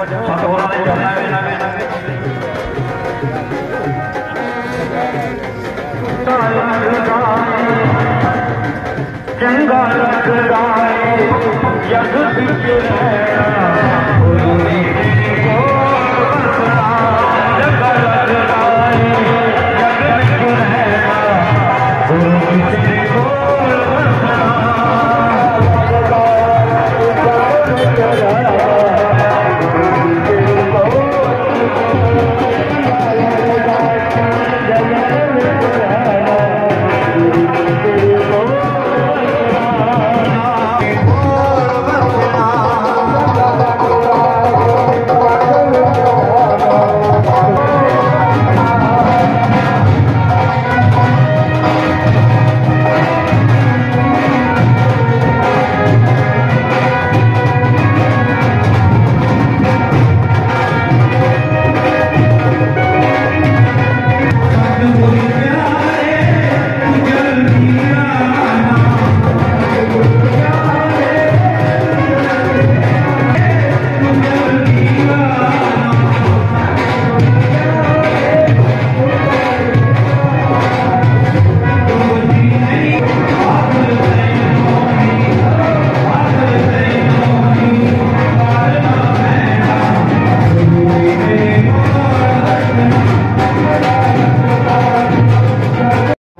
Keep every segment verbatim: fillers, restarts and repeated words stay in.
सतगुरां दे चरणें विच चंगा लगदा ऐ जग विच रहना, गुरु जी तेरे कोल बसना। चंगा लगदा ऐ जग विच रहना, गुरु जी तेरे कोल बसना।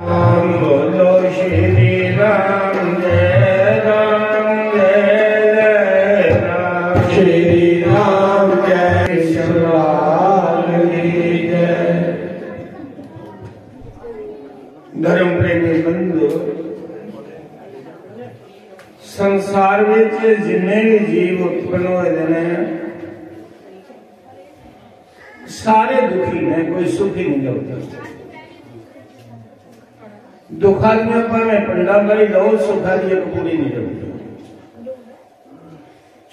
राम बोलो श्री राम, जय राम, जय जय राम। श्री राम जय, कृष्ण लाल की जय। धर्म प्रेमी बंधु, संसार विच जिन्ने भी जीव उत्पन्न होए दे ने, सारे दुखी ने, कोई सुखी नहीं लभदा। दुखा दियां भावें पंडां भरी लओ, सुखा दी इक पूरी नहीं लभदी।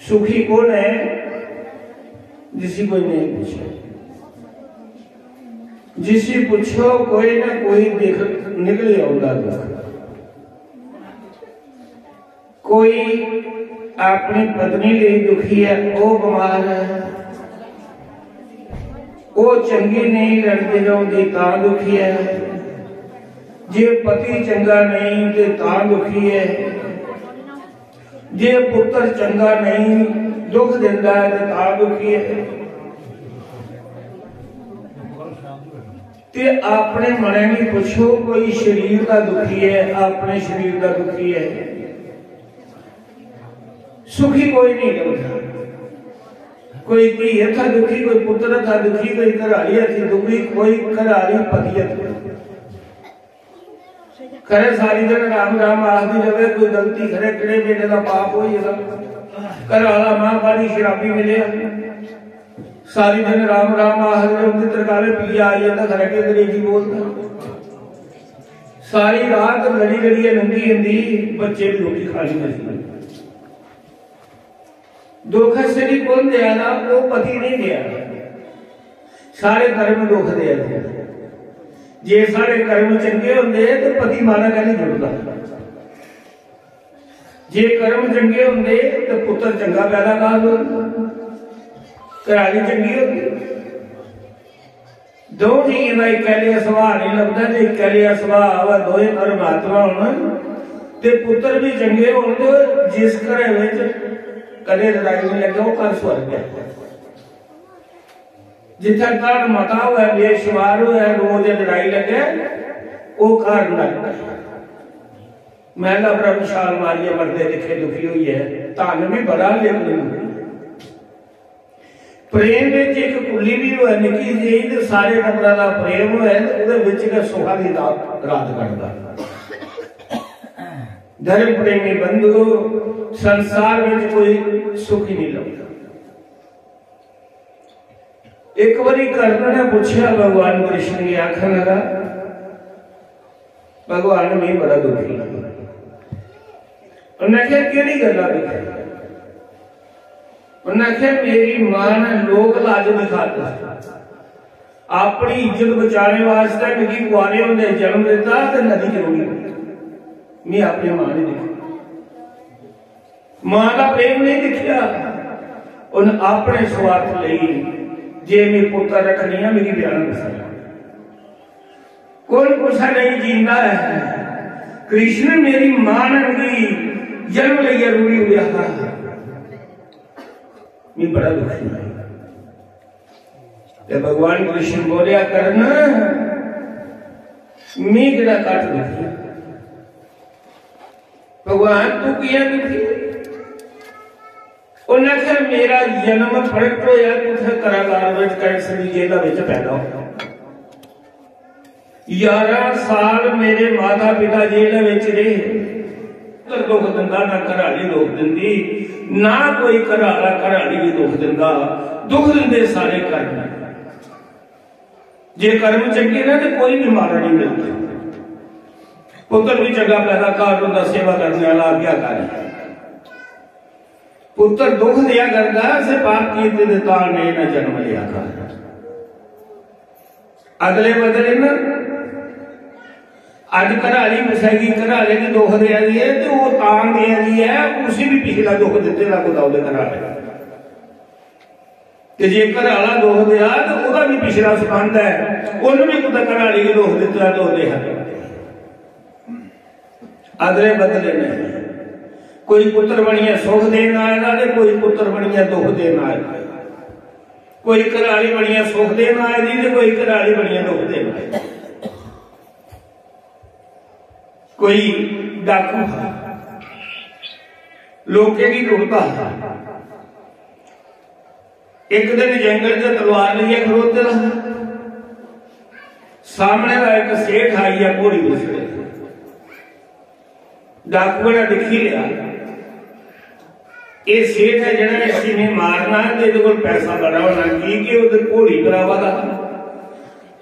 सुखी कौन है, जिसी कोई नहीं पूछे? जिसी पूछो, कोई ना कोई दिख निकले आउंदा दुख। कोई अपनी पत्नी लेई दुखी है, वो बीमार है, वो चंगी नहीं लड़दी रौंदी तां दुखी है, जे पति चंगा नहीं ते तां दुखी है, जे पुत्र चंगा नहीं दुख दिंदा है ते तां दुखी है। ते अपने मनै गी पुच्छो, कोई शरीर दा दुखी है, अपने शरीर दा दुखी है, सुखी कोई नहीं लभदा। कोई धी हथा दुखी, कोई पुत्र हथा दुखी, कोई घराली हथी दुखी, कोई घराली पति हथी। खरे सारी दिन राम राम आखदी रवे, कोई गलती खरे केड़े बेले दा पाप होई गेदा। घर आह्ला मां पानी शराबी मिलेआ, सारी दिन राम राम आखदे रौंह्दे, तरकालें पीआ आई जंदा, खरे के अंग्रेजी बोलदा। सारी रात लड़ी लड़ियै लंघी जंदी, बच्चे बी रोटी खानी नसीब। दुख सिरी कु'न देआ दा? ओह् पति नहीं देआ दा। सारे कर्म दुख देआ दे। जे साढ़े कर्म चंगे होंदे ते पति माड़ा कैह्ली जुड़दा? जे कर्म चंगे होंदे ते पुत्तर चंगा पैदा कर होंदा, घराली चंगी होंदी। दो धीएं दा इक्कै जेहा सुभाऽ नेईं लभदा, जे इक्कै जेहा सुभाऽ होऐ, दोए परमात्मा होन ते पुत्तर बी चंगे होन, ते जिस घरै बिच कदें लड़ाई नेईं लग्गै, ओह् घर स्वर्ग ऐ। जित्थै धन मता होऐ, बेशुमार होऐ, रोज लड़ाई लग्गै, ओह् घर नरक ऐ। मैह्ला पर विशाल मारियै मरदे दिक्खे दुखी होइयै, धन बी बड़ा लेकिन प्रेम विच इक कुल्ली भी होऐ निक्की जेही ते सारे टब्बरा दा प्रेम होऐ ते ओह्दे विच गै सुखा दी रात, रात कटदा। धर्म प्रेमी बंधुओ, संसार विच कोई सुखी नहीं लभदा। एक बारी कर्ण ने पूछेआ भगवान कृष्ण गी, आखन लगा, भगवान, मैं बड़ा दुखी। उन्नै आखेआ, केह्ड़ी गल्ला दुखी? उन्नै आखेआ, मेरी मां ने लोक लाज दिखाते, अपनी इज्जत बचाने वास्तै मिगी कुआरे होंदे जन्म दित्ता ते नदी च रुढ़ी। मैं अपनी मां ने दिक्खेआ, मां दा प्रेम नहीं दिक्खेआ। उन अपने स्वार्थ लेई, जे मैं पुत्र रखनी है, मेरी ब्याह कुसै, कौन कुसै लेई जींदा है? कृष्ण मेरी मां ने मिगी जन्म लेइयै रूली उड़ेआ हा। मैं बड़ा दुखी हां। ते भगवान कृष्ण बोलिया, "कर्ण, मैं केह्ड़ा घट्ट दुखी हां?" भगवान, तू किया दुखी? उन्हें आखेआ, "मेरा जन्म प्रगट होया कुत्थै? कारागार विच, कंस दी जेला विच पैदा होया। ग्यारह साल मेरे माता पिता जेल विच रेह, पुत्र दुख दिंदा, ना घराली दुख दिंदी, ना कोई घराला घराली गी दुख दिंदा। दुख दिंदे सारे कर्म। जे कर्म चंगे ना, ते कोई भी माड़ा नहीं मिलता। पुत्र भी चंगा पैदा कर, उनका सेवा करने वाला आज्ञाकारी। पुत्र दुख दिया करदा, से पाप कीते दे तां ने ना जन्म लिया कर।" अगले बदले ना, अज घराली कुसै गी, घराले गी दुख देआ दी है, ते ओह तां देआ दी है, उसी भी पिछला दुख दित्ते दा कुतै ओहदे घराले। ते जे घराला दुख देआ, ते ओहदा भी पिछला संबंध है, उन्हें भी कुतै घराली गी दुख दित्ते दा, दुख देआ। अदले बदले नहीं। कोई पुत्र बनियै सुख देन आए दा ते कोई पुत्र बनियै दुख देन आए दा। कोई घराली बनियै सुख देन आए दी ते कोई घराली बनियै दुख देन आए दी। कोई डाकू हा, लोकें गी लुटदा हा। एक दिन जंगल च तलवार लेइयै खड़ोते दा हा। सामने दा एक सेठ आई गेआ घोड़ी पर चढ़े। डाकुए ने दिक्खी लेआ, "एह् सेठ ऐ जेह्ड़ा, इसी में मारना ऐ ते एह्दे कोल पैसा बड़ा होना, की के ओह्दे घोड़ी पर आवा दा हा,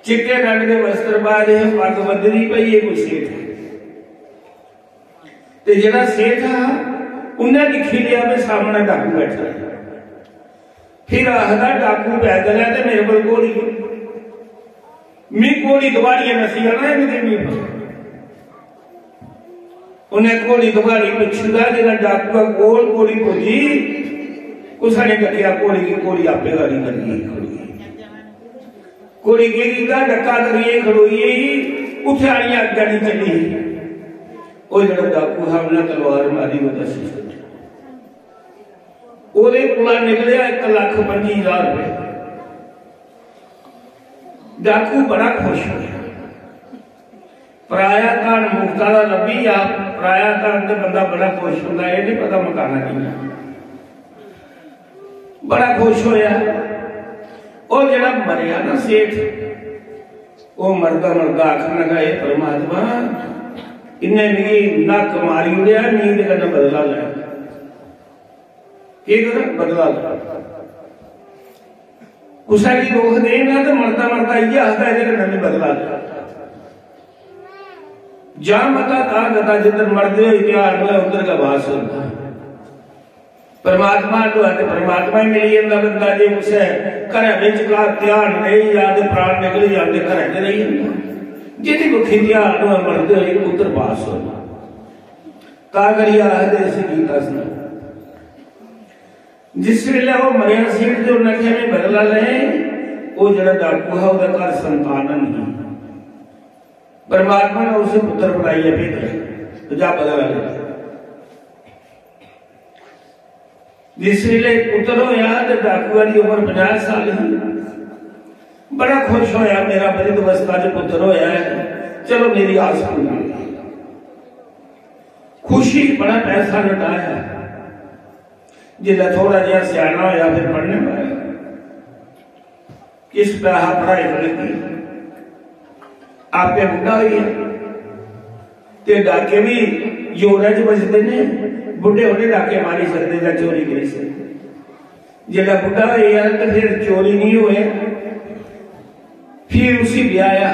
चिट्टे रंग दे वस्त्र पाए दे हे, पग्ग बद्धी दी, भई एह् कोई सेठ ऐ।" ते जेह्ड़ा सेठ हा, उन्नै दिक्खी लेआ भी सामनै डाकू बैठा ऐ। फिर आखदा, "डाकू पैदल ऐ ते मेरे कोल घोड़ी ऐ। मी घोड़ी दबाड़ियै नस्सी जाना ऐ, मिगी नेईं पता।" उन्नै घोड़ी दबाड़ी, पिच्छू दा जेल्लै डाकुआ कोल घोड़ी पुज्जी, कुसै ने डक्केआ घोड़ी गी, घोड़ी आपे गाड़ी करी गेई खड़ोई। घोड़ी केह् कीता, डक्का करियै खड़ोई गेई, उत्थै आनियै अग्गै निं चली। ओह् जेह्ड़ा डाकू हा, उन्नै तलवार मारी, ओह्दा सिर कट्टी। ओह्दे कोला निकलेआ इक लक्ख पंजी ज्हार रपेआ। डाकू बड़ा खुश होया। पराया धन मुफ्ता दा लब्भी जा, पराया धन ते बंदा बड़ा खुश होंदा, एह् निं पता मकाना कि'यां। बड़ा खुश होया। ओह् जेह्ड़ा मरेआ ना सेठ, ओह् मरदा मरदा आखन लगा, "हे परमात्मा, इन्ने मिगी नक्क मारी ओड़ेआ, मी एह्दे कन्नै बदला लैं।" केह् करां? बदला लैं। कुसै गी दुख देन ना ते मरदा मरदा इ'यै आखदा, "एह्दे कन्नै मी बदला लैं।" जां मता तां गता, जिद्धर मरदे होई ध्यान होऐ, उद्धर गै वास होंदा। परमात्मा जो है ते परमात्मा ही मिली जंदा बंदा। जे कुसै घरै बिच का ध्यान रेही जा ते प्राण निकली जांदे, घरै च रेही जंदा। जिंदी मुखी ध्यान होऐ, मरदे होई उद्धर वास होंदा। तां करियै आखदे इस गीता च, जिस वेले ओह् मरेआ सेठ ते उन्नै आखेआ, "में बदला लैं," ओह् जेह्ड़ा डाकू हा, ओह्दे घर संतान नहीं। परमात्मा ने उसे पुत्र बनाइयै भेजेआ, "जा बदला ले।" जिस वेले पुत्र होया ते डाकुआ दी उम्र पचास साल ही। बड़ा खुश होया, "मेरा वृद्ध अवस्था च पुत्र होया है, चलो मेरी आस पूरी होई।" खुशी, बड़ा पैसा लुटाया। जिसलै थोड़ा जिहा स्याना होया, फिर पढ़ने पाया। किश पैसा पढ़ाई पर लग्गी, आपे बुड्ढा होई गेआ। ते डाके भी जोरै च बजदे ने, बुड्ढे होने डाके मारी सकदे जां चोरी करी सकदे। जेल्लै बुड्ढा होई गेआ ते फिर चोरी नहीं होए। फिर उसी ब्याया,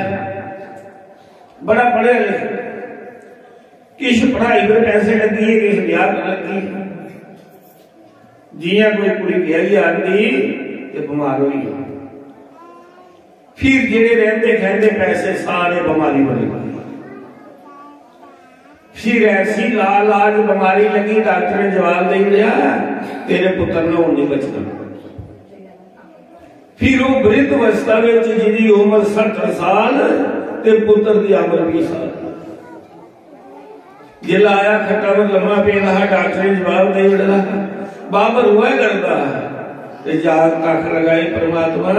बड़ा पढ़ेआ लिखेआ, किश पढ़ाई पर पैसे लग्गी गे, किश ब्याह पर लग्गी गे। जियां कोई कुड़ी ब्याही आंदी ते बमार होई गेई। फिर जेह्ड़े रैंह्दे खैंह्दे पैसे सारे बमारी पर लग्गी गे। फिर ऐसी लालाज बमारी लग्गी, डॉक्टर ने जवाब दे दिया, "तेरे पुत्र ने हून नहीं बचना।" फिर ओह वृद्ध अवस्था विच, जिहदी उम्र सत्तर साल ते पुत्र दी उम्र बीह साल। जिसलै आया, खट्टा पर लम्मा पेदा हा, डॉक्टर ने जवाब दे ओड़े दा हा। बाबर रोआ करदा हा। ते जागत आखन लगा, "हे परमात्मा,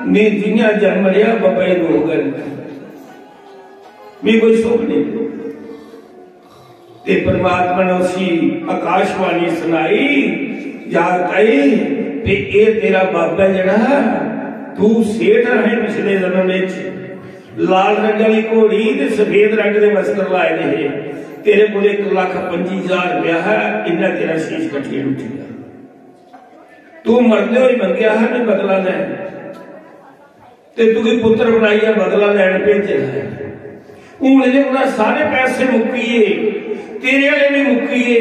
में जियां जन्म लिया, बब्बै गी रोग ऐ, मी कोई सुख नहीं।" ते परमात्मा ने उसी आकाशवाणी सुनाई, "जागत आई, ते एह तेरा बाबा ऐ जेहड़ा, तू सेठ रहे पिछले जन्म विच, लाल रंग वाली घोड़ी ते सफेद रंग दे वस्त्र लाए दे हे, तेरे कोल एक लख पंजी हजार रुपया है, इन्ना तेरा शीश कट्टियै लुट्टी गया। तू मरदे होई मंगेआ हा, मैं बदला लै, ते तुगी पुत्र बनाइयै बदला लैन भेजे दा ऐ। हून एहदे कोला सारे पैसे मुक्की गे, तेरे वाले भी मुक्की गे,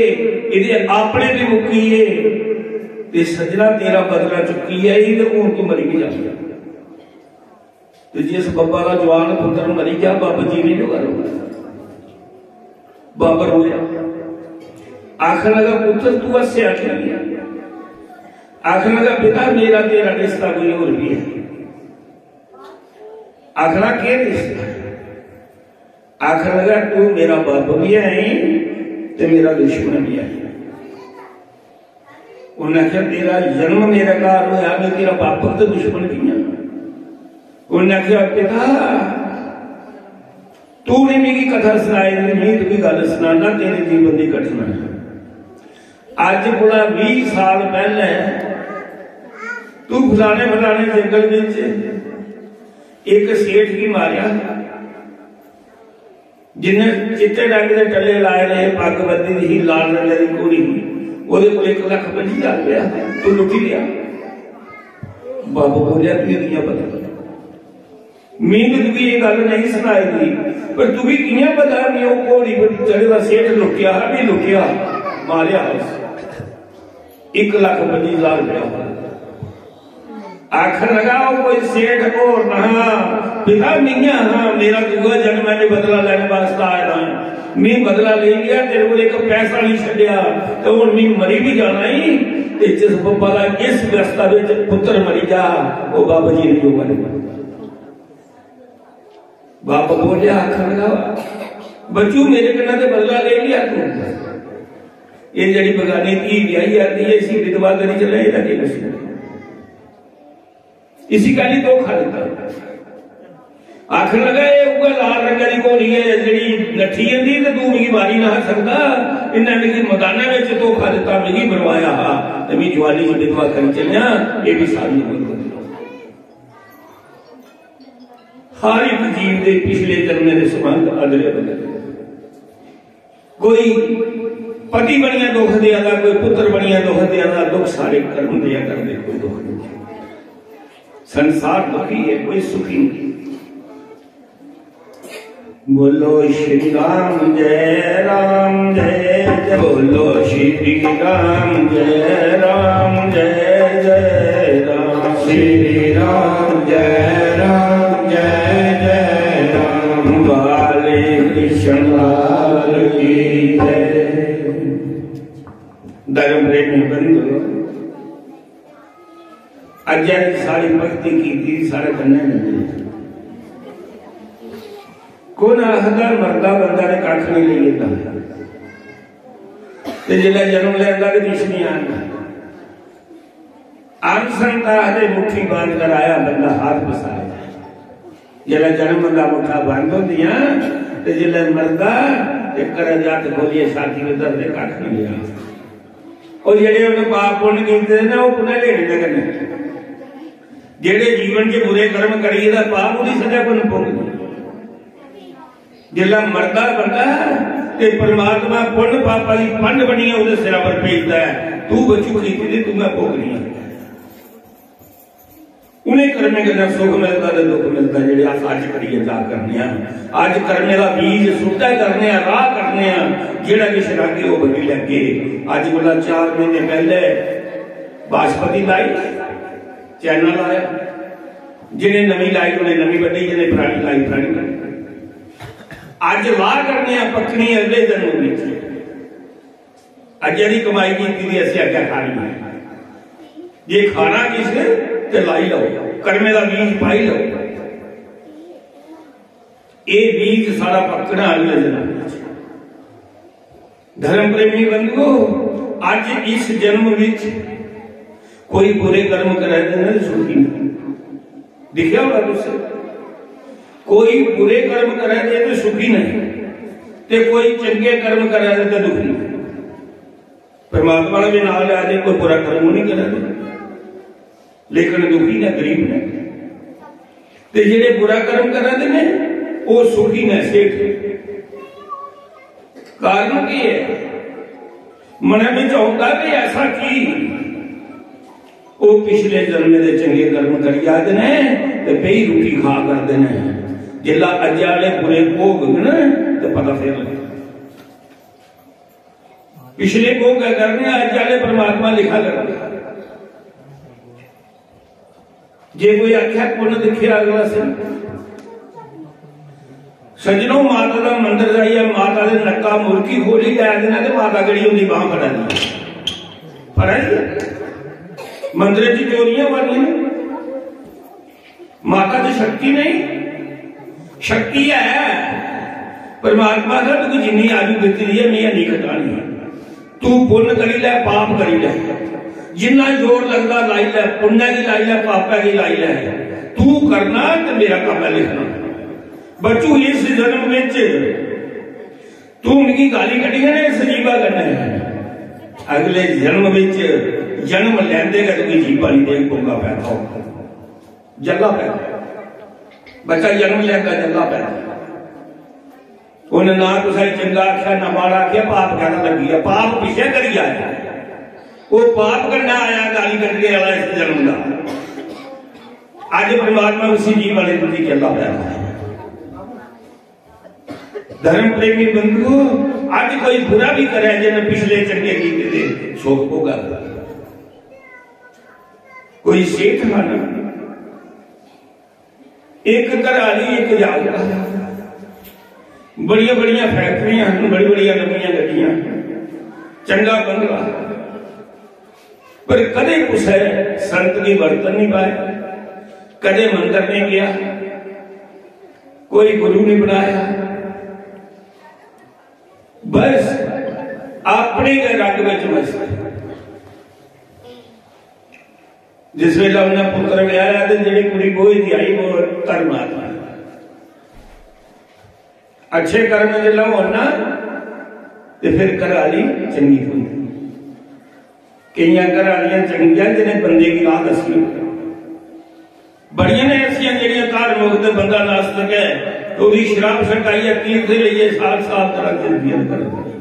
एहदे अपने भी मुक्की गे। ते सज्जना, तेरा बदला चुक्की ऐ, ते हून तू मरी भी जाएगा।" ते जिस बब्बा दा जवान पुत्र मरी गया, बब्ब जीने जो करो, बब्ब रोया, आखन लगा, "पुत्र, तू हस्सेआ क्यों?" आखन लगा, "पिता, मेरा तेरा रिश्ता कोई होर भी है।" आखना, "केह् रिश्ता?" आखन लगा, "तू मेरा बब्ब भी है ते मेरा दुश्मन भी है।" उन्हें आखेआ, "तेरा जन्म मेरे घर होया, मैं तेरा बब्ब ते दुश्मन कियां?" उन्हें आखेआ, "पिता, तू ने मिगी कथा सनाई दी, मैं तुगी गल्ल सनाना, तेरे जीवन दी घटना है। अज कोला बीह साल पहले तू फलाने फलाने जंगल विच एक सेठ गी मारेआ, जिन्ने चिट्टे रंग दे टल्ले लाए दे हे, पग्ग बद्धी दी ही, लाल रंग दी घोड़ी ही, ओहदे कोल एक लख पंजी हजार रुपया हा, तू लुट्टी लिया।" बब्ब बोलेआ, "तुगी कियां पता? मैं ते तुगी एह गल्ल नहीं सनाई दी, पर तुगी कियां पता मैं ओह घोड़ी पर चढ़े दा सेठ लुट्टेआ हा, मैं लुट्टेआ, मारेआ हा उसी। एक लख पंजी हजार रुपया।" आखन लगा, "ओह कोई सेठ होर नहा, पिता मियां हा, मेरा दूआ जन्म है, मैं बदला लैने वास्ते आया था। मैं बदला ले लिया, तेरे को एक पैसा नहीं छड्या, ते हुन मैं मरी भी जाना ही, ते जिस बब्बा दा इस अवस्था विच पुत्र मरी जा, ओह बब्ब जी नहीं होगा।" बब्ब बोलेआ, आखन लगा, "बच्चू, मेरे कन्नै ते बदला ले लिया तू। एह जेहड़ी बगानी धी ब्याही आंदी है, इसी विधवा करी चले, एहदा केह् कसूर? इसी कैली धोखा दित्ता?" आखन लगा, "एह उ'ऐ लाल रंगा दी घोड़ी ऐ जेहड़ी नट्ठी जंदी ते तू मिगी मारी ना सकदा। इन्नै मिगी मदानै विच धोखा दित्ता, मिगी मरवाया हा ते मिगी जुआनी च विधवा करी चलेआ, एह भी सारी उम्र बदलो।" हर एक जीव दे पिछले जन्में दे संबंध अदले बदले। कोई पति बनिया दुख देआ दा, कोई पुत्र बनिया दुख देआ दा, दुख सारे कर्म देआ करदे, कोई दुख नहीं। संसार दुखी है, कोई सुखी नहीं। बोलो श्री राम जय राम जय जय, बोलो श्री राम जय राम जय जय राम, श्री राम जय राम जय जय राम, बाले कृष्ण लाल की जय। धर्म प्रेमी बंधु, अज्जै दी सारी भक्ति कीती, साढ़े कन्नै नहीं। कुण आखदा मरदा बंदा ते कक्ख नहीं लेई जंदा, ते जिसलै जन्म लैंदा ते किश नहीं आंदा। अंध संत आखदे मुट्ठी बांध कर आया, बंदा हाथ पसारे। जिसलै जन्म होंदा, मुट्ठा बंद होंदियां, ते जिसलै मरदा, ते घरै दे हत्थ खोलियै छाती पर धरदे, कक्ख नहीं लेआ। और जेहड़े उन्हें पाप पुण्य कीते दे ना, ओह कु'न्नै लेने ने कन्नै? जेहड़े जीवन च बुरे कर्म करियै दा पाप, ओहदी सजा कु'न भोगनी? जिसलै मरदा बंदा, ते परमात्मा पुण्य पापा दी पंड बनियै ओहदे सिरा पर भेजदा है, "तू बच्चू कीती ते तू मैं भोगनी है।" उन्हें कर्में कन्नै सुख मिलदा ते दुख मिलदा, जेहड़े अस अज्ज करियै जा करने आं। अज्ज कर्में दा बीज सुट्टा करने आं, राह करने आं, जेहड़ा किश राहगे ओह बनी लैगे। अज्ज कोला चार महीने पैहले बासपति लाई, चैना लाया, जिन्हें नमीं लाई उन्हें नमीं बड्ढी, जिन्हें परानी लाई परानी बड्ढी। अज्ज लाह करने आं, पक्कनी अगले जन्म विच। अज्जै दी कमाई कीती दी असें अग्गें खानी है। जे खाना किश ते लाई लैओ, कर्में दा बीज पाई लैओ। एह् बीज साढ़ा पक्कना अगले जन्म च। धर्म प्रेमी बंधुओ, अज्ज इस जन्म विच कोई बुरे कर्म करै ते नहीं सुखी नहीं। दिक्खेआ होना तुसें, कोई बुरे कर्म करै ते, ते सुखी नहीं, ते कोई चंगे कर्म करै ते दुखी नहीं। परमात्मा ने भी नाल लिया जे कोई बुरा कर्म नहीं करै, लेकिन दुखी ने, गरीब ने। ते जेड़े बुरा कर्म करै दे ने, ओह सुखी ने, सेठ। कारण की है? मनै विच औंदा कि ऐसा की? ओह पिछले जन्मे दे चंगे कर्म करी आए दे ने ते बेही रुट्टी खा करदे ने। जिसलै अज्जै आह्ले बुरे भोग न ते पता फिर लगदा। पिछले भोग गै करने, अज्ज आह्ले परमात्मा लिखा करदे। जे कोई आख्या पुन्न दिक्खेआ अगला सिर। सज्जनो, माता दा मंदर जाइयै माता दे नक्का मुर्गी खोली लै देना ते माता केह्ड़ी होंदी बांह फड़ा दी? फड़ा दी। मंदर च चोरियां होआ दियां। माता दी शक्ति नहीं, शक्ति है। परमात्मा आखदा, "तुगी जिन्नी आयु दित्ती दी है, में इन्नी घटानी है। तू पुन्न करी लै, पाप करी लै, जिन्ना जोर लगदा लाई लै, पुन्न गी लाई लै, पापै गी लाई लै। तू करना ते मेरा कम्म ऐ लिखना। बच्चू, इस जन्म विच तू मिगी गाली कड्ढियां ने इस जीवा कन्नै, अगले जन्म विच जन्म लैंदे गै तुगी जीवा नहीं देग, पुंगा पैदा होगा।" जल्ला पैदा। बच्चा जन्म लैंदा, जल्ला पैदा। उन्हें ना कुसै चंगा आख्या, ना माड़ा आख्या, पाप कहना लगी गया। पाप पिछे करी आया, वो पाप करना आया, गाली कड्ढने वाला इस जन्म का। अज परमात्मा उसी जीव वाले तुझे जल्ला पैदा है। धर्म प्रेमी बंधुओ, अज कोई बुरा भी करे, जिन्हें पिछले चंगे कीते दे सुख भोगा। कोई सेठ हा ना, एक घराली, एक जागता, बड़ियां बड़ियां फैक्ट्रियां हन, बड़ी बड़ियां नमियां गड्डियां, चंगा बंगला, पर कदे कुसै संत गी बर्तन नहीं पाया, कदे मंदर नहीं गया, कोई गुरु नहीं बनाया। बस अपने गै रंग विच मस्त। जिस वेले उन्हें पुत्र ब्याहया ते जेड़ी कुड़ी बोही दी आई, वो धर्म आत्मा। अच्छे कर्म जिसलै होन ना, ते फिर घराली चंगी होंदी। केइयां घरालियां चंगियां जिन्हें बंदे गी राह दस्सी। बड़ियां ने ऐसियां जेड़ियां धार्मिक ते बंदा नास्तिक है, ते ओहदी शराब छकाइयै तीर्थ लेइयै साल साल तरह जिंदगी अंदर।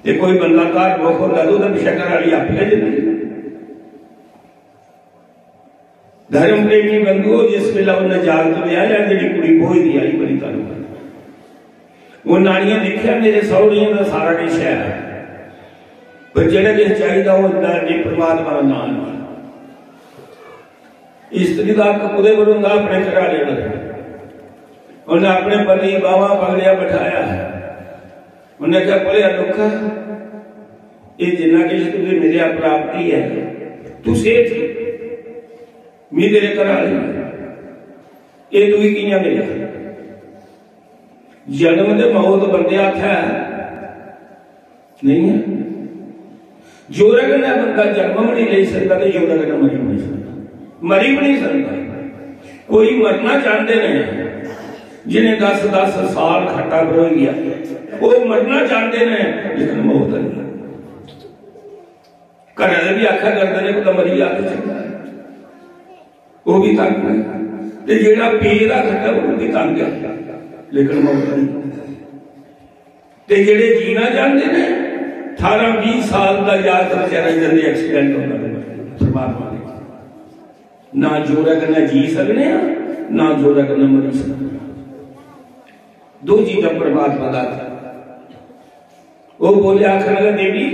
ते कोई बंदा धार्मिक होंदा ते ओहदे पिच्छे घराली आपे जंदी। धर्म प्रेमी बंधुओ, जिस वेला उन्हें जागत ब्याहया, जेड़ी कुड़ी बोही दी आई, बड़ी धर्म। वो नानियां दिखिया, मेरे सौहरिये दा सारा किश है, पर जेड़ा किश चाहिदा, वो इन्ना नहीं, परमात्मा दा नाम नहीं। स्त्री दा हक कुदे पर होंदा? अपने घराले पर। उन्हें अपने पति गी बांह् पकड़िया, बैठाया। उन्हें कहा, "भलेआ लोका, ये जिन्ना किश तुझे मिलेआ, प्राप्ति है, तू सेठ, मी तेरे घराले, ये तुगी कियां मिलेआ?" जन्म ते मौत बंदे हत्थ है, नहीं है। जोरै कन्नै बंदा जन्म भी नहीं लेई सकता ते जोरै कन्नै मरी भी नहीं सकता, मरी भी नहीं सकता। कोई मरना चाहते ने, जिन्हें दस दस साल खट्टा पर होई गया, वो मरना चाहते ने, लेकिन मौत नहीं। घरै दे भी आखा करदे ने, "कुतै मरी जा ते चंगा है।" वो भी तंग है। ते जेड़ा पेदा खट्टा, वो भी तंग है, लेकिन मौत नहीं। ते जेड़े जीना चाहते ने, अठारह बीह साल का याद बेचारा जल्दी एक्सीडेंट होता है। परमात्मा ने ना जोरै कन्नै जी सकने हैं, ना जोरै कन्नै मरी सकने हैं। दो चीजां परमात्मा दा। वो बोले, आखन लगा, "देवी,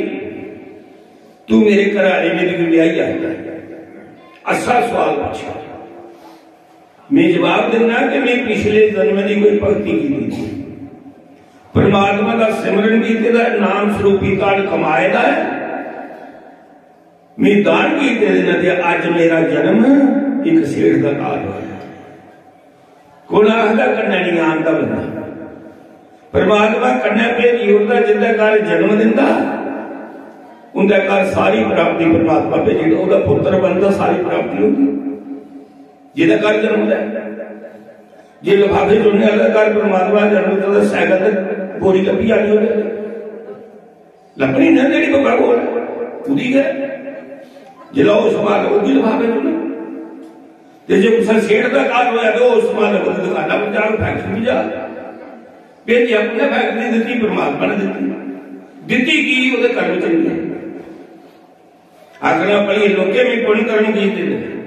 तू मेरे घर आली, मेरी कोई ब्याही आता है।" अच्छा सवाल पूछा। मैं जवाब देना कि मैं पिछले जन्म की कोई भक्ति की थी, परमात्मा का सिमरन कीते दा, नाम स्वरूपी धन कमाए दा है, मैं दान कीते दे न ते अज्ज मेरा जन्म इक सेठ दा घर होया। कुण आखदा कन्नै नहीं आंदा बंदा? परमात्मा कन्नै भेजी ओड़दा, जिंदे घर जन्म दिंदा, उंदे घर सारी प्राप्ति परमात्मा भेजी ओड़दा। ओह्दा पुत्र बनदा, सारी प्राप्ति होंदी, जिंदे घर जन्म लै। जे लफाफे चुनने आह्ले घर परमात्मा जन्म दिंदा, साइकल ते बोरी लब्भी जानी ओह्दे। लब्भनी ना जेह्ड़ी बब्बै कोल, ओह्दी गै। जिसलै ओह् संभाल, ओह् बी लफाफे च होना। ते जे कुसै सेठ दा घर होया ते ओह् संभाल, ओह्दी दकाना पर जाग, फैक्टरी बी जाग। भेजी अपने फैक्टरी दित्ती, परमात्मा ने दित्ती। दित्ती की? ओह्दे कर्म चंगे। आखना, "भई लोकें मी पुन्न कर्म कीते दे।"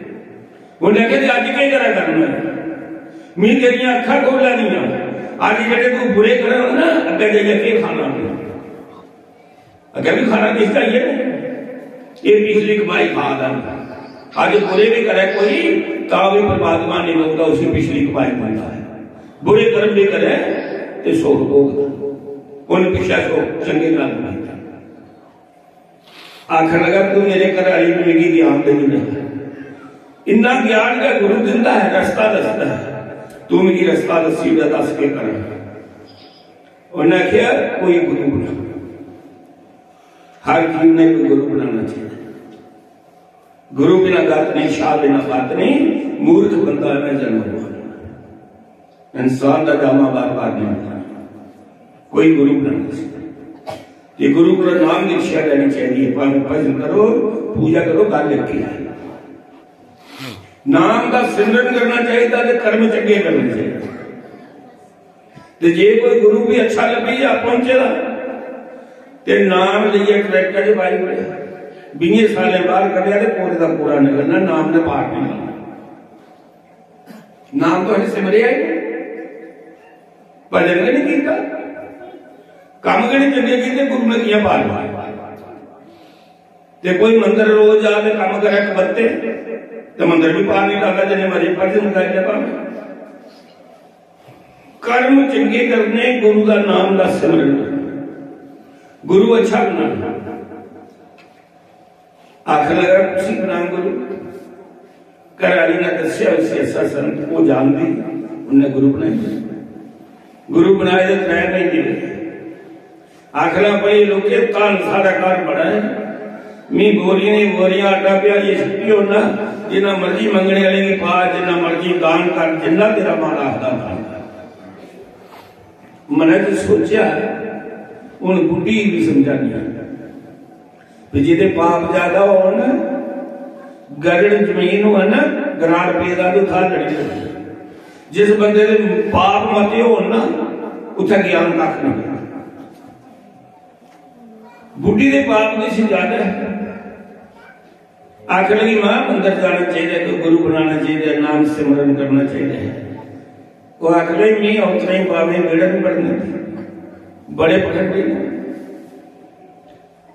उन्नै आखेआ, "ते अज्ज केह् करा करना? मी तेरियां अक्खां खोह्ल्ला दियां। अज्ज जेह्ड़े तूं बुरे कर्म ना, अग्गें जाइयै केह् खाना तूं?" अग्गें बी खाना किश चाहिए ना। ये पिछली कमाई खा दा। अज्ज बुरे भी करे कोई, तां भी परमात्मा नहीं रोकदा, उसी पिछली कमाई मिलदा है। बुरे कर्म भी करे, ते सुख भोगदा। उन पिछला सुख चंगे कर्म कीते। आखन लगा, "तू मेरे घर आली को मिगी ज्ञान दे दिंदा है। इन्ना ज्ञान का गुरु दिंदा है, रास्ता दसदा है। तू मिगी रास्ता दसी दे, दस के करना?" उन्हें आख्या, "कोई गुरु बना।" हर जीव ने कोई गुरु बनाना चाहिए। गुरु बिना गत नहीं, शाह बिना बात नहीं, मूर्ख बंदा में जन्म हुआ। इंसान का जामा बार बार नहीं होता। कोई गुरु बनाना चाहिए। ये गुरु का नाम दीक्षा लेनी चाहिए। भावें भजन करो, पूजा करो, गल एक ही है। नाम का सिमरन करना चाहिए, ते कर्म चंगे करने चाहिए। ते जे कोई गुरु भी अच्छा लब्भी जा पहुंचे दा, ते नाम लेइयै ट्रैक्टर च पाई ओड़े। बीहें सालें बाहर कड्ढेआ ते पूरे दा पूरा निकलना, नाम ने पार नहीं लाना। नाम तो असें सिमरेआ ही नहीं, भजन गै नहीं कीता, कम्म गै नहीं चंगे कीते, गुरु ने कियां पार लाया? ते कोई मंदर रोज जा ते कम्म करे कबत्ते, ते मंदर भी पार नहीं लाता, जिन्ने मर्जी भजन गाई ले भावें। कर्म चंगे करने, गुरु का नाम का सिमरन, गुरु अच्छा बनाना। आखन लगा, "तुसी बनाओ गुरु।" घर आली ने दस्सेआ उसी ऐसा संत, वो जानदी, उन्हें गुरु बनाई। गुरु बनाए ते त्रै महीने होए। आखना, "भाई लोके, धन साढ़ा घर बड़ा है, मी बोरियां ही बोरियां आटा प्याहियै सुट्टी ओड़ना, जिन्ना मर्जी मंगने आह्ले गी पा, जिन्ना मर्जी दान कर, जिन्ना तेरा मन आखदा दान कर।" मनै च सोचेआ, "हुन बुड्ढी गी बी समझानी आं।" ते जेह्दे पाप ज्यादा होन, गरड़ जमीन होऐ ना, गराड़ पेदा ते उत्थै लड़ी पौंदी। जिस बंदे दे पाप मते होन ना, उत्थै ज्ञान कक्ख नहीं। बुड्ढी दे पाप दी सजा है। आखन लगी, "मां, मंदर जाना चाहिए, कोई गुरु बनाना चाहिए, नाम सिमरन करना चाहिए।" वो आखन लगी, "मैं औंतरे बाबे बेड़ा नहीं पढ़ने दी, बड़े पढ़ने।"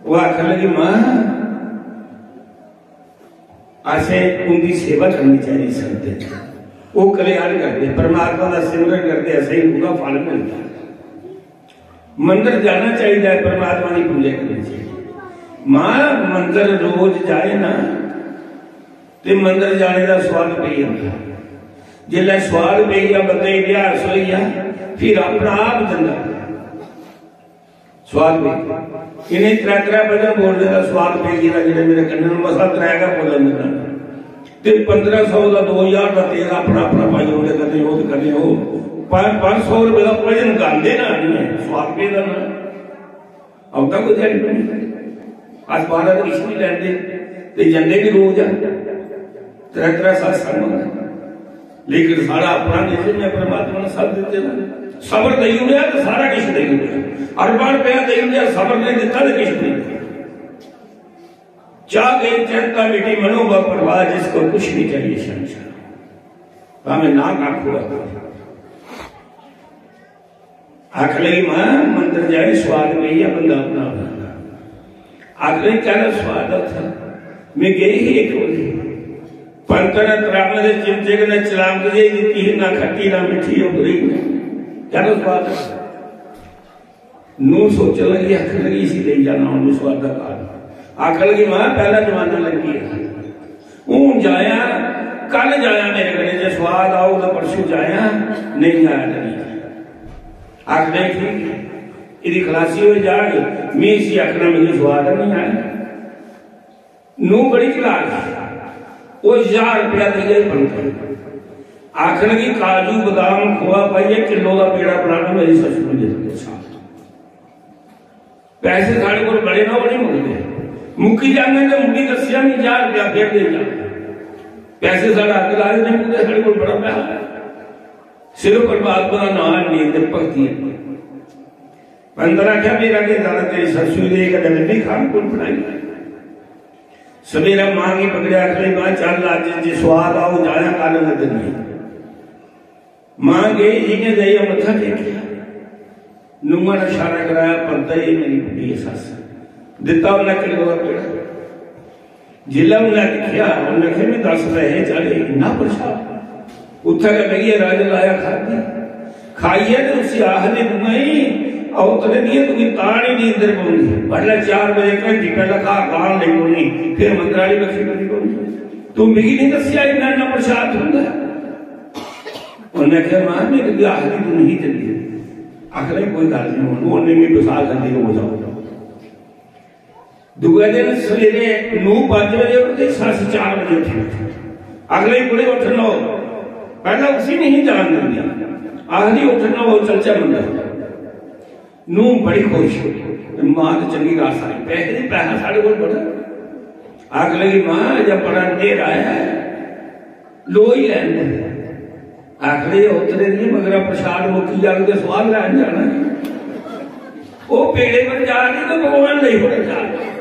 वो आखन लगी, "मां, असें उंदी सेवा करनी चाहिए, संत दी। वो कल्याण करदे, परमात्मा का सिमरन करदे, असें उंदा फल मिलदा। मंदर जाना चाहिए, परमात्मा की पूजा करनी चाहिए।" मां, मंदर रोज जाए ना, ते मंदर जाने का स्वाद पेई जंदा। जिसलै स्वाद पेई जा, बंदे गी अभ्यास होई जा, फिर अपना आप जंदा। स्वाद पेई। इन्हें त्रै त्रै भजन बोलने का स्वाद पेई गेदा, जेह्ड़े मेरे कन्नै न, मसा त्रै गै बोलन दिंदा। ते पंदरां सौ दा, दो ज्हार दा तेल अपना अपना पाई ओड़े, कदें ओह् ते कदें ओह्। पंज, पंज सौ रपेऽ दा भजन गांदे ना, इन्हें स्वाद पेदा ना। औंदा कोई ध्याड़ी बनी? अस बाहर ते किश नहीं लैंदे, ते जंदे भी रोज आ। त्रै त्रै सत्संग होंदे। लेकिन साढ़ा अपना देश, मैं परमात्मा ने सब दित्ते दा। सबर देई ओड़ेआ ते सारा किश देई ओड़ेआ। अरबां रपेआ देई ओड़ेआ, सबर नहीं दित्ता ते किश नहीं दित्ता। चाह गई चिंता मिटी, मनो बा परवाह, जिसको कुछ नहीं चाहिए संसार। भावें ना कक्ख होऐ। आख लगी, "मां, मंदर जाए, स्वाद नहीं है बंदा अपना अपना।" आख लगी, "क्या स्वाद है उत्थै?" मैं गई ही एक बारी, पंत ने तरामे दे चिमचे कन्नै चलांग जे दित्ती ही, ना खट्टी ना मिट्ठी, ओह् बुरी। क्या स्वाद है? नूं सोचन लगी, आखन लगी, "इसी लेई जाना उन्हें स्वाद दा कारण।" आखन लगी, "मां, पैह्ला जमाना लंघी गेआ, हून जायां, कल जायां मेरे कन्नै, जे सोआद औग तां परसूं जायां, नेईं आया तां नेईं।" आखना, "ठीक ऐ, एह्दी खलासी होई जाग, में इसी आखना मिगी सोआद निं आया।" नूंह् बड़ी चलाक ही, ओह् ज्हार रपेआ देइयै ही बनदा। आखन लगी, "काजू, बदाम, खोआ पाइयै किलो दा पेड़ा बनाना मेरी सस्सू ने।" पैसे साढ़े कोल बड़े ना, ओह् नहीं मुकदे। मुक्की जांदे ते मुक्की दस्सेआ नहीं, ज्हार रपेआ फेर दे जा। पैसे साढ़ा हक लाए नहीं मुकदे, साढ़े कोल बड़ा पैसा है। सिर्फ परमात्मा दा नाम नहीं ते भक्ति है। अंदर आख्या, "मेरा के जाना तेरी ससुई दे, कदे लड्डी खान कौन बनाई?" सवेरा मां की पकड़े, आखने, "मां, चल, अज जे स्वाद आओ, जाया कल नजर नहीं।" मां गई, जियां जाइयै मत्था टेकेआ, नुआ ने इशारा कराया, "पता ही मेरी बुढ़ी है सस।" दित्ता उन्हें किलो का पेड़ा। जिल्लै उन्हें दिक्खेआ, उन्हें आखेआ, "मैं दस पैसे चाढ़े, इन्ना प्रसाद?" उत्थै गै बेहियै रज लाया, खाद्धी। खाइयै ते उसी आखदे, "बुआ जी, अ'ऊं तले दियां तुगी तां निं नींदर पौंदी। बडलै चार बजे घंटी पैह्लें घर लान लेई पौनी, फिर मंदरा आह्ली बक्खी टुरी पौनी। तूं मिगी निं दस्सेआ इन्ना इन्ना प्रसाद थ्होंदा ऐ?" उन्हें आखेआ, "मां, में तुगी आखदी तूं नेईं चली।" आखदे, "कोई गल्ल निं, हून उन्हें मी बसाल जल्दी रोज आओ।" दूए दिन सवेरे नौ पंज बजे उठदे, सस्स चार बजे उठी बैठे। अगले ही, "कुड़े उठ लो।" पैह्लें उसी नहीं जान दिंदी, आखदी, "उठ लो, चलचै मंदर।" नूंह् बड़ी खुश, ते मां ते चंगी रास आई, "पैसे दी, पैसा साढ़े कोल बड़ा।" आखन लगी, "मां, अजें बड़ा न्हेरा ऐ, लो ही लैन दे।" आखदे, "उतरे नहीं, मगर प्रसाद मुक्की जाग ते स्वाद लैन जाना है।" ओह् पेड़े पर जा रही तो भगवान नहीं होने जा रहे।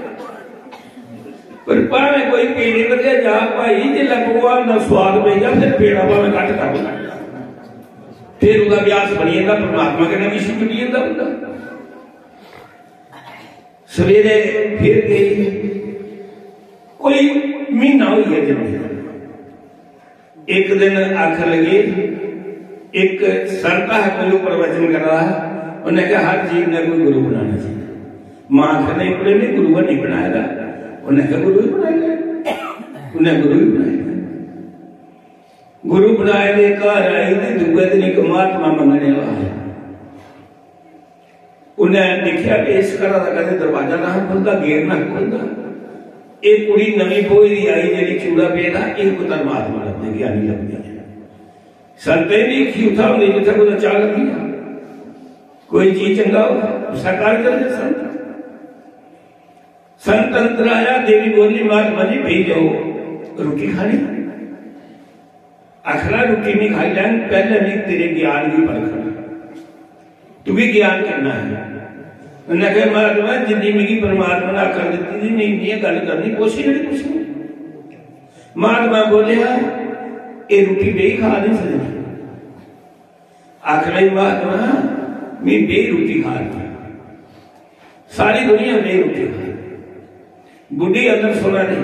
पर भावें कोई पेड़े पर गै जा भाई, जिसलै भगवान दा स्वाद पेई जा, फिर पेड़ा भावें घट्ट कर लै, फिर ओह्दा अभ्यास बनी जंदा, परमात्मा कन्नै बी इसी जुड़ी जंदा बंदा। सवेरे फिर गई, कोई म्हीना होई गया जंदे। एक दिन आखन लगे, एक संत हा, कोई प्रवचन कर रहा है, उन्हें कहा, "हर चीज ने कोई गुरु बनाना चाहिए।" मां आखन लगी, "कुड़े, मैं गुरु नहीं बनाया था।" उन्हें कहा, "गुरु ही बनाया।" उन्हें गुरु ही बनाया। गुरु बनाए दे घर आई ते दूए दिन एक महात्मा मंगने वाला आया। उन्हें दिक्खेआ कि इस घरा दा कदें दरवाजा ना खुलदा, गेट ना खुलदा। एह् कुड़ी नमीं ब्होई दी आई, जेह्ड़ी चूड़ा पेदा, एह् कोई धर्मात्मा लभदे, ज्ञानी लभदे। संतें दी अक्खी उत्थै होंदी जित्थै कुतै चाह् लगी जा। कोई जी चंगा होऐ, उस्सै घर जंदे संत। संत अंदर आया, देवी बोली, "महात्मा जी, बेही जाओ, रुट्टी खानी?" आखना, "रुट्टी नहीं खाई लैंग, पैह्ले भी तेरे ज्ञान गी परखना, तुगी ज्ञान किन्ना है।" उन्हें कहा, "महात्मा, जिन्नी मिगी परमात्मा ने अकल दित्ती दी, मैं इन्नी गल्ल करनी, पुच्छी जेह्ड़ी पुच्छनी।" महात्मा बोलेआ, "एह् रुट्टी बेही खा नहीं सकदी।" आखन लगी, "महात्मा, मैं बेही रुट्टी खा रही हूं, सारी दुनिया बेही रुट्टी खा रही।" बुढ़ी अंदर सुना दी,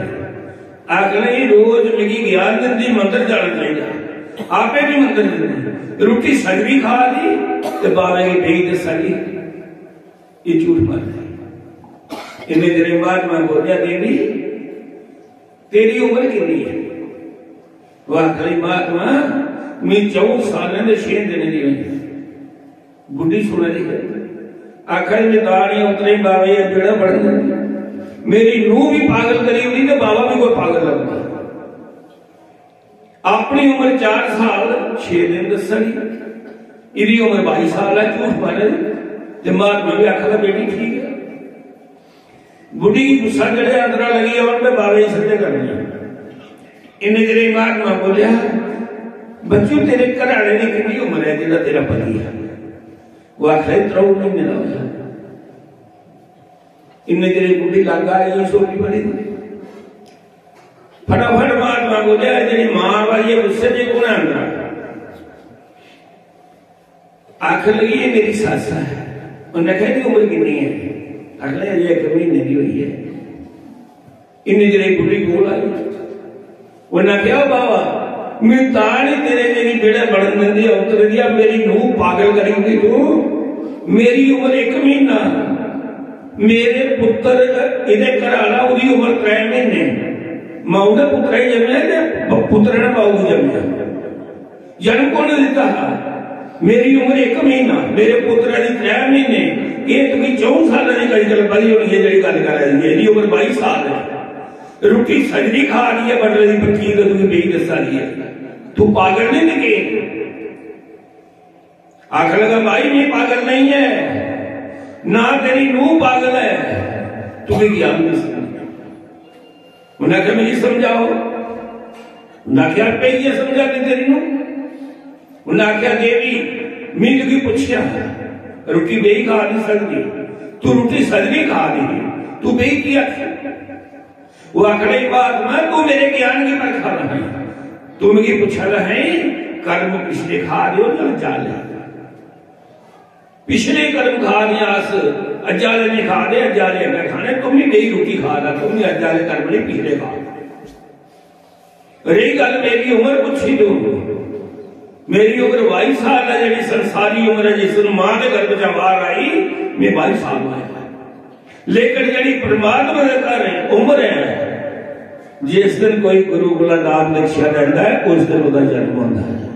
आखन लगी, "रोज मिगी ज्ञान दिंदी, मंदर जाना चाहिए, आपे भी मंदर जंदी, रुट्टी सगली खा दी ते बाबे गी बेही दस्सा दी, एह् झूठ मारदी।" इन्ने चिरे महात्मा बोलेआ, "देवी, तेरी उम्र किन्नी है?" वह आखन लगी, "महात्मा, मैं चौं सालें दे छे दिनें दी होई।" बुढ़ी सुना दी है, आखन लगी, "मैं तां नहीं उतरे बाबे गी बेड़ा बड़न दिंदी, मेरी नूंह भी पागल करी ओड़ी ते बाबा भी कोई पागल लगदा।" अपनी उम्र चार साल छे दिन दस्सा दी, इदी उम्र बाई साल है, झूठ मारे। ते महात्मा भी आखदा, "बेटी ठीक है।" बुढ़ी गी गुस्सा चढ़ेआ, अंदरा लगी आवन, "मैं बाबे गी सिद्धे करनी है।" इन्ने चिरे महात्मा बोलेआ, "बच्चू, तेरे घर आले दी किन्नी उम्र है, जेह्ड़ा तेरा पति है?" वो आखदा, "त्र'ऊं म्हीने दा होया।" इन्ने चिरे बुढ़ी लग आई, सोटी पड़ी। फटाफट महात्मा बोलेआ, "जेह्ड़ी मां वाली है, गुस्से च कु'न है अंदरा?" आखन लगी, "ये मेरी सस्स है।" उन्हें आखेआ, "एह्दी उम्र किन्नी है?" आखन लगी, "अजें इक म्हीने दी होई है।" इन्ने चिरे बुढ़ी कोल आई। उन्हें आखेआ, "ओ बाबा, मैं तां नहीं तेरे मेरी बेड़े बड़न दिंदी, औंतरे दिया, मेरी नूंह पागल करी ओड़ी तू। मेरी उम्र इक म्हीना।" मेरे पुत्र, इदे घर आह्ला, ओह्दी उम्र त्रै म्हीने। माऊ ने पुत्रै गी जम्मेआ ते प-, पुत्रै ने माऊ गी जम्मेआ। जन्म कु'न दित्ता हा? मेरी उम्र इक म्हीना, मेरे पुत्रै दी त्रै म्हीने। एह् तुगी च'ऊं साल्लें दी गल्ल, गल्ल बधी होनी ऐ जेह्ड़ी गल्ल करा दी ऐ। एह्दी उम्र बाई साल ऐ। रुट्टी सजदी खा दी ऐ, बडलै दी पक्की ते तुगी बेही दस्सा दी ऐ। तू पागल नहीं निके? आखन लगा, भाई, मैं पागल नहीं है, ना तेरी नूह पागल है, तुम्हें ज्ञान नहीं समझ। उन्हें आख्या, "मिगी समझाओ।" उन्हें आख्या, "पे ये समझा दी तेरी नूह।" उन्हें आख्या, "देवी, मैं तुगी पूछया, रुट्टी बेही खा नहीं सकती, तू रुट्टी सजदी खा दी, तू बेही की आख्या?" वो आखने, "महात्मा, तू मेरे ज्ञान की परखा रहा है, तू मिगी पूछा रहा है, कर्म पिछले खा दे हो या अज्जा ले? पिछले कर्म खा दे अस, अज्जा ले नहीं खा दे, अज्जा ले अग्गे खाने, तुम ही मेरी रोटी खा रहा, तुम ही अज्जा ले कर्म नहीं पिछले खा।" रही गल मेरी उम्र, पूछी तू, मेरी उम्र बाई साल है, जेह्ड़ी संसारी उम्र है, जिस दिन मां दे गर्भ च बाहर आई, मैं बाई साल दा आया। लेकिन जेह्ड़ी परमात्मा दे घर उम्र है, जिस दिन कोई गुरु कोला नाम दीक्षा लैंदा है, उस दिन ओह्दा जन्म होंदा है।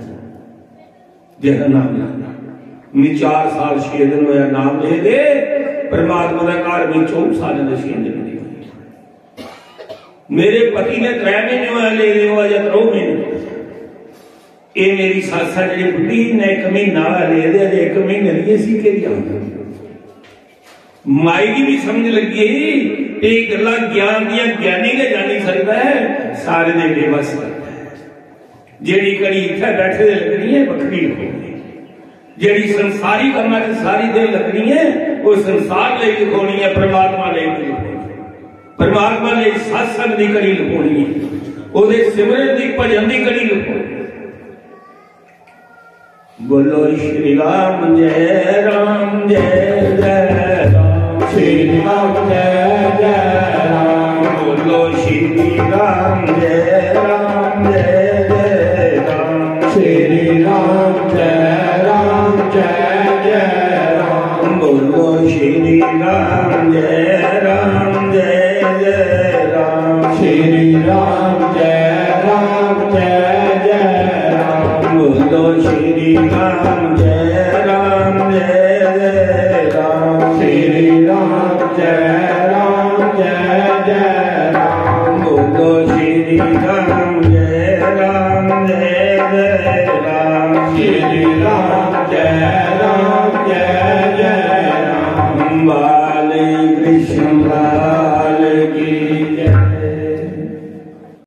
जेह्ड़ा नाम लैंदा, मैं चार साल छे दिन होया नाम ले दे, परमात्मा दे घर मैं चौं साल दे छे दिन नहीं होए। मेरे पति ने त्रै महीने होया ले दे, होया या त्रौ महीने। ये मेरी सस्स है जेह्ड़ी बुड्ढी, ने इक महीना होया ले दे, अजे इक महीने दी इसी केह् ज्ञान? माई गी भी समझ लगी, ये गल्लां ज्ञान दियां ज्ञानी गै जानी सकदा है, सारे दे बेबस करदा है। जेह्ड़ी घड़ी इत्थै बैठे दे लग्गनी है, बक्खरी लग्गनी है। जेह्ड़ी संसारी कम्मां च सारी दिन लग्गनी है, ओह् संसार लेई लखोनी है, परमात्मा लेई नहीं लखोनी। परमात्मा लेई सत्संग दी घड़ी लखोनी है, ओह्दे सिमरन दी, भजन दी घड़ी लखोनी है। बोलो श्री राम जय राम जय जय राम। श्री राम जय जय राम। बोलो श्री राम जय राम जय जय राम। श्री राम जय राम जय जय राम। बोलो श्री राम जय राम जय जय राम। श्री राम जय राम जय जय राम। बोलो श्री राम जय राम जय जय राम। श्री राम जय राम जय जय राम। बोलो श्री राम जय राम जय जय राम। श्री राम